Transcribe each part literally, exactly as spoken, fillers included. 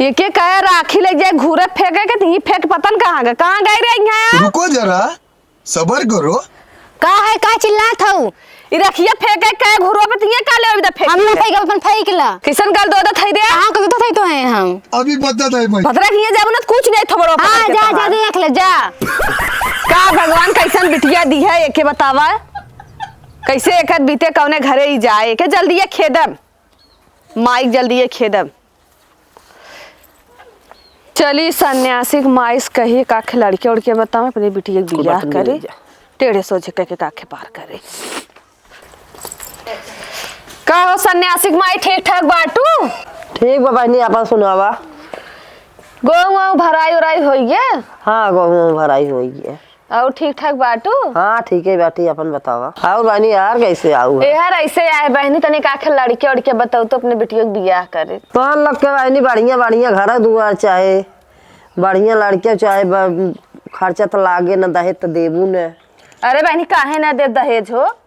ये के कहे राखी ले जाए घूरे फेंके के, तिही फेंक पतन कहाँ गए, कहाँ गए रे यहाँ? रुको जरा, सबर करो। का है, का चिल्लात हऊ? ई रखिया फेंके के घूरो पे तिही का ले अभी तक फेंक हम ना ले। फेंक, अपन फेंक ला। किसन गल दो दो थई दे। कहाँ को दो थई तो है हम। अभी बता दे भाई। पतरा किए जाबो ना, कुछ नहीं थोबड़ो हाँ, पकड़ के जा, तोहार। जा, देख ले, जा। का भगवान कैसन बिटिया दी है, एके बतावा। कैसे एकर बीते कौने घरे ई जाए, एके जल्दी ये खेदम। माइक जल्दी ये खेदम। चली सन्यासी के माई से कही का आखे लड़के उड़के बतावे, अपने बिटिया के बियाह करे, टेढ़े सोझे कह के का आखे पार करे। का हो सन्यासी के माई, ठीक ठाक बाटू? ठीक बा बहिनी, आपन सुनावा। गोहूँ वोहूँ भराई उराई होइगे? हाँ, गोहूँ वोहूँ भराई होइगे। और ठीक ठाक बाटू? हाँ, ठीक है बाटी, अपन बतावा। और बहिनी यार, कैसे आऊ है? यार, ऐसे आए बहिनी, तनी का आखे लड़के उड़के बताऊ तो अपने बिटिया के बियाह करे। तोहन लोग के बहिनी बढ़िया बढ़िया घर दुआर चाहे, बढ़िया लड़के चाहे, ब-, खर्चा तो लागे न, दहेज तो देबू न। अरे बहिनी, काहे ना दे दहेज हो?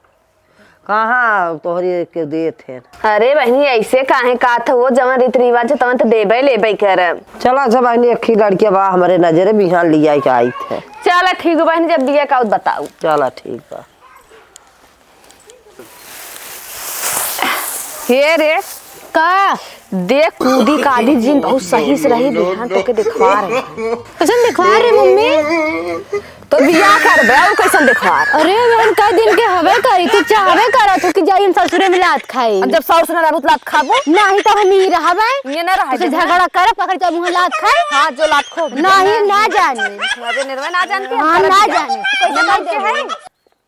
कहाँ तोहरी के देत है? अरे बहिनी, ऐसे काहे कहत हो? जवन रीति रिवाज है, तवन तो देबे लेबे करब। चला अच्छा बहिनी, एक ही लड़किया बा हमरे नजरे, बिहान लिया के आई थे। चला ठीक बा बहिनी, जब बिया का बताऊ। चला ठीक बा। हे रे, का? देख, कूदी कादी जिन बहुत सही से रही, बिहान तोके देखवा रहे। कैसन देखवा रहे, मम्मी? तो बियाह करबे, और कैसन देखवा रहे? अरे, बहन, कई दिन के हवे करी, तू चाहबे करा, तू कि जाई हम ससुरे में लात खाई। अब जब साउस ना रहबू, तो लात खाबू? नहीं, तो हम ही रहबे। ये ना रहे तुझे देबे। झगड़ा करे, पकड़ के मुँह लात खाई। हाँ, जो लात खो। नहीं, ना जाने। अबे निर्मल, ना जानती हाँ, हम ना जाने। कैसे ना करते हैं?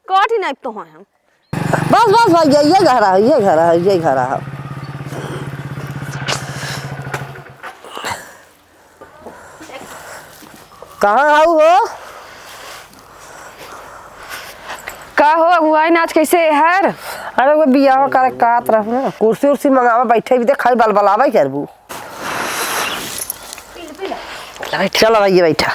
कठी नाइप तो हैं हम। बस, बस भैया, ये घरा है, ये घरा है, ये घरा है। कहाँ हऊ हो? का हो अगुआइन, आज कैसे हर? अरे वो बियाह करे कात रहू ना, कुर्सी उर्सी मंगावा, बैठे भी देख, खाली बलबलावे करबू। चलो भैया, बैठा।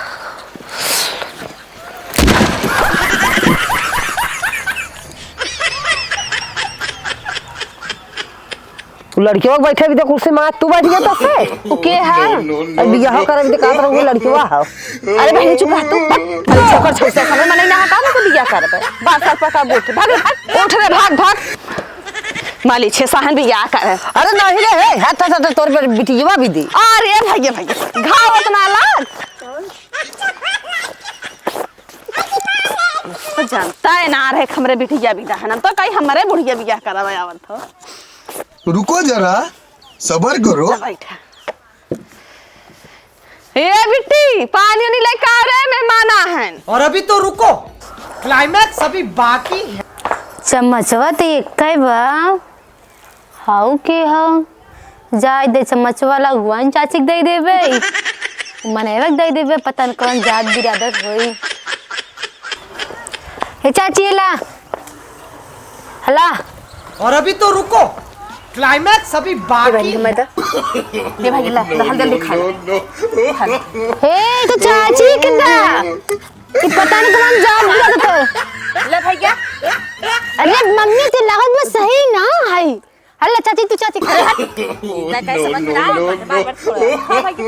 तू लड़कियों के बैठे भी तो कुर्सी में, तू बैठ गया तो से? तू के है? अरे बियाह करे भी तो कहत रहू लड़कियों है। अरे बहनी चुप रह तू। अरे छोकर छोकर से समय मने ना हटा ना तो बियाह करबे। बारह साल पका बोल। भाग भाग। उठ रे, भाग भाग। माली छे सहन बियाह कर। अरे नहीं रे, हे, हट, हट, हट, तोर पर बिटिया भी दी। अरे भैया, भैया, घाव उतना लाग। तो जानता है ना रहे हमरे बिटिया भी दहन, तो कहीं हमरे बुढ़िया बियाह करावे आवत हो। रुको जरा, सबर करो। जा बैठा। ए बिट्टी, पानी उनी लेके आ रे, मेहमान आ हैं। और अभी तो रुको, climax अभी बाकी है। चम्मचवा तो एक ही बा। हाउ के हाउ? जाए दे, चम्मच वाला अगुआइन चाची के दे देबे। मनैवा के दे देबे, पता न कौन जात बिरादत होई। ए चाची, ला। हला। और अभी तो रुको, climax अभी बाकी है। ये भाई, ला, ला, जल्दी खा ले। हे, तो चाची के दा। ई पता नहीं कौन जात बिरादत हो। ले भैया। अरे मम्मी, ते लागत बस सही ना है। हल्ला चाची, तू चाची खा। ना कैसे बता, बार बार थोड़ा। हाँ भाई, खा।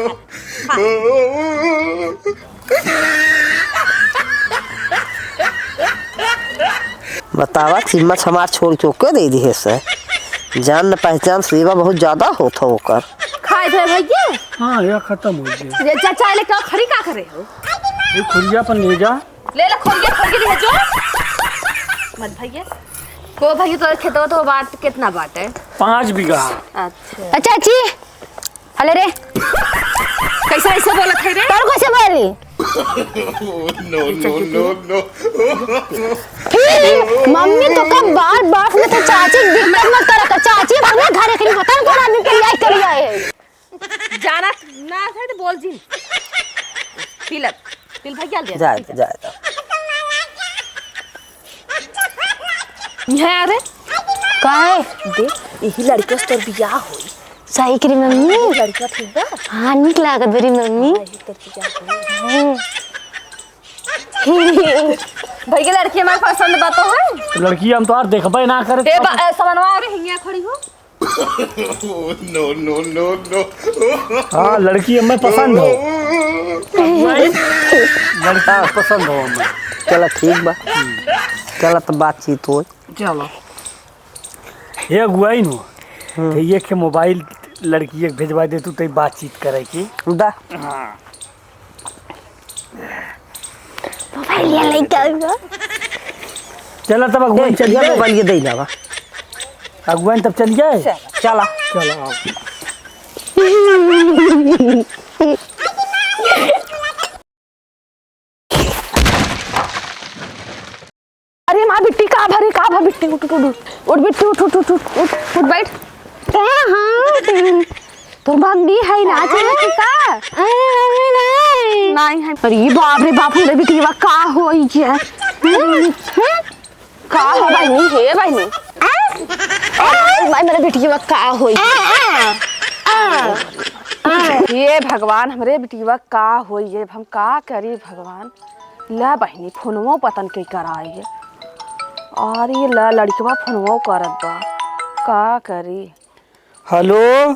बतावा, चिम्मच हमार छोड़ के ओके दे दिहे से। जान न पहचान सेवा बहुत ज्यादा होत हो ओकर। खाए थे भैया? हाँ, यह खत्म हो गया। ये चाचा, ले का खरी का करे हो? ये खुरिया पर ले जा। ले ले, खोल के, खोल के दिहे जो। मत भैया। को भैया, तोर खेतवा तो बाट कितना बाटे? पाँच बीघा। अच्छा। अच्छा, चाची। हले रे। कैसे, कैसे बोलत है रे? तोर कैसे बोली? No, no, no, no। फिर मम्मी तो कब बात, बात में तो चाची दिक्कत मत करा कर। चाची अपने घरे के लिए पता नहीं कौन आदमी के लिए आई करी आए है। जानत ना है तो बोल जिन। पीलत, पील भैया ले। जाए दे, जाए दे। यहाँ आ रे। का है? देख, यही लड़के से तोर बियाह होई। सही करी मम्मी। लड़का ठीक बा? हाँ, निक लागत बरी मम्मी। हाँ, यही तोर बियाह होई। हम्म। भैया, लड़की हमारे पसंद बा तो है? लड़की हम तो आज देखबे ना करे। ए बा-, ए, समनवा, अरे हिंगिया खड़ी हो। No, no, no, no। हाँ, लड़की हमें पसंद हो। लड़की पसंद हो हमें। चला ठीक बा, चला तो बातचीत हो। चलो। ये अगुआई नु। हम्म। तो ये के मोबाइल लड़की एक भेजवा दे तू, तो बातचीत करे की। दा। हाँ। मोबाइल ये लेके आऊंगा। चला तब अगुआन ए, चल ये जाए। मोबाइल ये दे जावा। अगुआन तब चल जाए। चला। चला, आओ। अरे माँ बिट्टी, का भरी, का भा बिट्टी, उठ, उठ, उठ, उठ, उठ बिट्टी, उठ, उठ, उठ, उठ, उठ, उठ, बैठ। ए, हाँ। तोर मम्मी है ना, चला तू का? अरे, मम्मी नहीं। नहीं है। अरे बाप रे बाप, हमरे बिटिया का होई है? हम्म? हम्म? का हो बहिनी, हे बहिनी? आ? अरे माई, मेरे बिटिया का होई? आ, आ, आ, आ। हे भगवान, हमरे बिटिया का होई है? हम का करी भगवान? ला बहिनी, फोनवो पतन के कराई है। अरे ला, लड़कवा फोनवो करत बा, का करी? हेलो।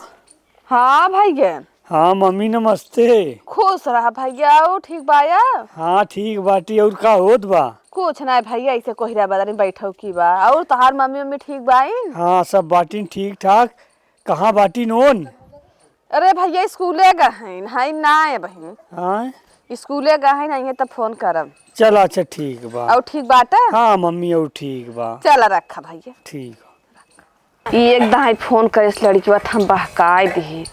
हाँ भैया। हाँ मम्मी, नमस्ते। खुश रहा भैया, और ठीक बाया? हाँ ठीक बाटी, और का होत बा? कुछ ना भैया, ऐसे कोहरा बदरी बैठो की बा। और तोहार मम्मी, मम्मी ठीक बाइन? हाँ, सब बाटिन ठीक ठाक। कहाँ बाटिन ओन? अरे भैया, स्कूले गए हैं, हाय ना है बहिन। हाँ? स्कूले गए हैं, नहीं है तो फोन करब। चला, अच्छा, ठीक बा। और ठीक बाटे? हाँ मम्मी, और ठीक बा। चला, रखा भैया। ठीक। ई एक दाई फोन करे से लड़किवा त हम बहकाए दिही।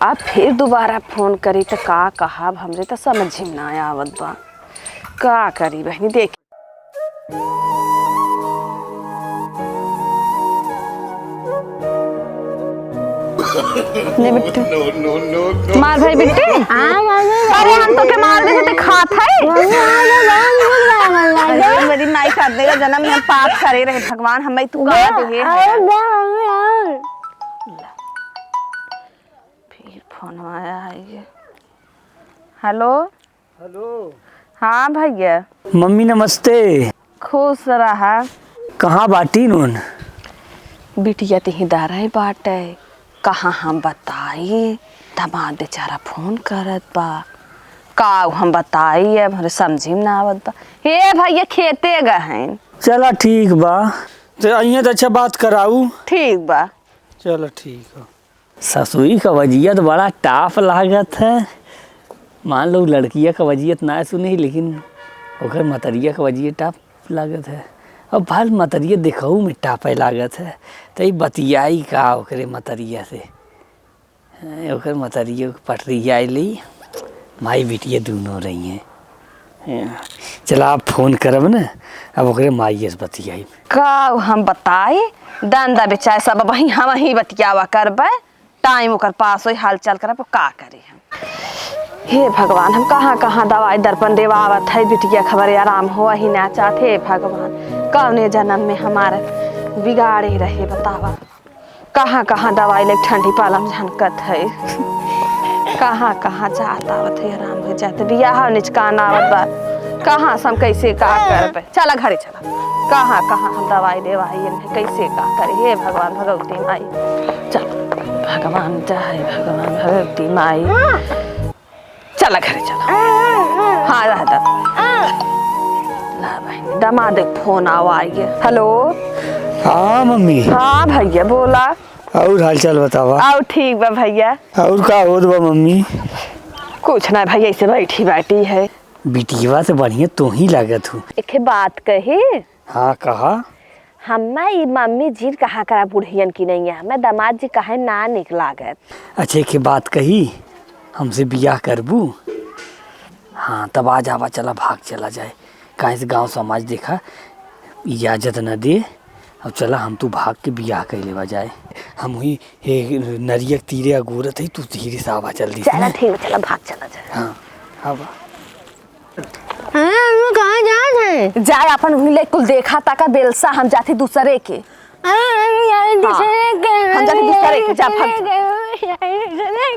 अब फिर दोबारा फोन करी त का कहब, हमरे त समझ में ना आवत बा। का करी बहिनी, देख। ले बिट्टू। No, no, no, no। मार भाई बिट्टू। हाँ, मम्मी, अरे, हम तो के मार दे, ते खात है। मम्मी, हाँ, मम्मी, मम्मी, मम्मी, मम्मी। अरे, मेरी माई कर देगा जन्म में, हम पाप करे रहे भगवान, हमें तू कहा दे, दे, हे अरे, है। दे, मम्मी, और। फिर फोन आया है ये। हेलो। हेलो। हाँ भैया। मम्मी नमस्ते। खुश रहा। कहाँ बाटी नून? बिटिया तिही दारा ही बाटे। कहाँ हम बताई? दामाद बेचारा फोन करत बा। का हम बताई? अब हमरे समझी में ना आवत बा। हे भैया, खेते गए हैं। चला ठीक बा। तो अइहें तो अच्छा बात कराऊ। ठीक बा। चला ठीक है। ससुई का वजियत बड़ा टाप लागत है। मान लो लड़किया का वजियत ना सुनी, लेकिन ओकर मतरिया का वजियत टाप लागत है। अब भल मतरिया देखहू में टापे लागत है, तो ई बतियाई का ओकरे मतरिया से? हैं, ओकर मतरिया के पटरी आइली, माई बिटिया दूनों रही हैं। हैं, चला, आप फोन करब न, अब ओकरे माई से बतियाई। का हम बताई, दंदा बेचाए सब वहीं हम ही बतियावा करबे। टाइम ओकर पास होई, हाल चाल करब, का करी हम। हे भगवान, हम कहाँ कहाँ दवाई दर्पण देवावत है, बिटिया खबरे आराम हो ही ना चाहत। हे भगवान, कौने जन्म में हमारे बिगाड़े रहे, बतावा। कहाँ कहाँ दवाई लेके ठंडी पालम झनकत है, कहाँ कहाँ जात आवत है, आराम हो जात, बियाह निचकान आवत बा, कहाँ से हम कैसे का करबे। चला घरे चला। कहाँ, कहाँ हम दवाई देवाई इन्हें कैसे का करी? हे भगवान, भगवती माई। चल, भगवान चाहे, भगवान, भगवती माई। चला घरे चला। हाँ, रह दा। ला बहिनी, दामाद के फोन आवा आइए। हेलो। हाँ मम्मी। हाँ भैया, बोला। और हाल चाल बतावा। और ठीक बा भैया। और का होत बा मम्मी? कुछ ना भैया, ऐसे बैठी बैठी है। बिटिया से बढ़िया तू ही लागत हूँ। एक बात कही? हाँ, कहा। हम्मा ई मम्मी जी कहाँ करा बुढ़ियन की नहीं है, हमें दामाद जी कहे ना निक लागत। अच्छे के बात कही, हमसे बियाह करबू? हाँ, तब आ जावा, चला भाग चला जाए, काहे से गाँव समाज देखा इजाजत न दे। अब चला हम तू भाग के बियाह कर लेवा जाए। हम हुई हे नरिया के तीरे अगोरत है, तू धीरे से आवा जल्दी से चला, ना। ठीक है, चला भाग चला जाए। हाँ, आवा। हाँ, हम कहाँ जात है? जाए अपन वही ले कुल देखा ताका बेलसा, हम जाती दूसरे के। हाँ, हम जाते हाँ। दूसरे के, हम जाते दूसरे के, जा भाग।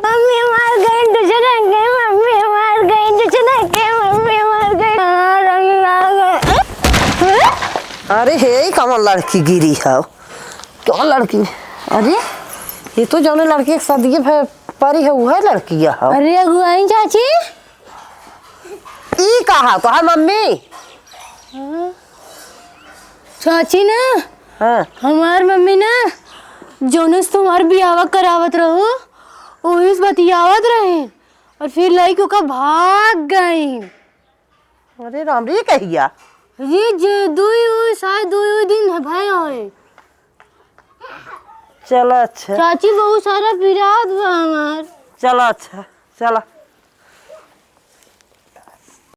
मम्मी मार गई दूसरे के, मम्मी मार गई दूसरे के, मम्मी मार गई। हाँ, मम्मी मार गई। अरे हे, ई कौन लड़की गिरी है? कौन लड़की? अरे, ये तो जौने लड़की के शादी भे परी है, उहे लड़किया है। अरे अगुआइन चाची। ई का है, तोहार मम्मी? हाँ। चाची ना, हाँ। हमार मम्मी ना, जौने से तुम्हार बियाह करावत रहू, ओही से बतियावत रही और फिर लइके ओका भाग गई। अरे राम रे, कहिया? ये जे दुई उई, शायद दुई उई दिन है भय होए। चला अच्छा। चाची बहुत सारा पिरात बा हमार। चला अच्छा, चला।